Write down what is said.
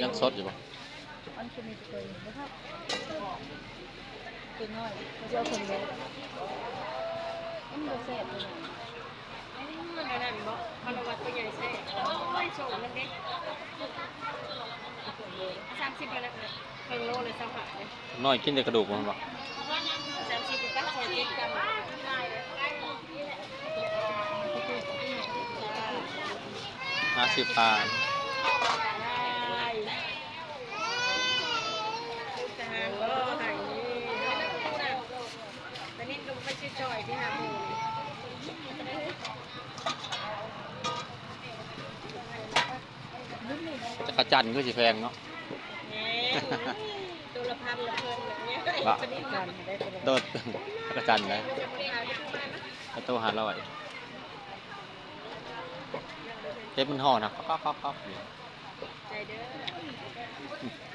ຍັງສົດຢູ່ບໍ່? ອັນຄືມີແຕ່ຕົວນີ້ບໍ່ທັນ ຕົວນ້ອຍ ເຂົາຊິເອົາເຖິງເດ້ ມັນບໍ່ແຊບຕົວນ້ອຍ. ອັນນັ້ນບໍ່ ຄາລະວັດຕົວໃຫຍ່ແຊບ. ໂອ້ຍ ໂສມມັນເດ້ ສາມສິບ ພັນນະ ເຄິ່ງໂລເລີຍ ຊາວຫ້າເດ້. ນ້ອຍກິນແຕ່ກະດູກມັນບໍ່? ສາມສິບ ກັບຊາວເຈັດ ກຳ ຫ້າສິບ ບາດ. ຈັກກະຈັນຄືຊິແພງເນາະ. ແພງ ໂຕລະພັນລະເພິ່ນແບບນີ້ ຈັກກະຈັນໄດ້ ໂຕລະພັນ ໂຕ ຈັກກະຈັນໄດ໋ ໂຕລະພັນ ໂຕຫ້າຮ້ອຍ. ເຫັນມັນຮ້ອງນະ ກອກໆໆໆ ຢູ່ ໃຈເດີ້.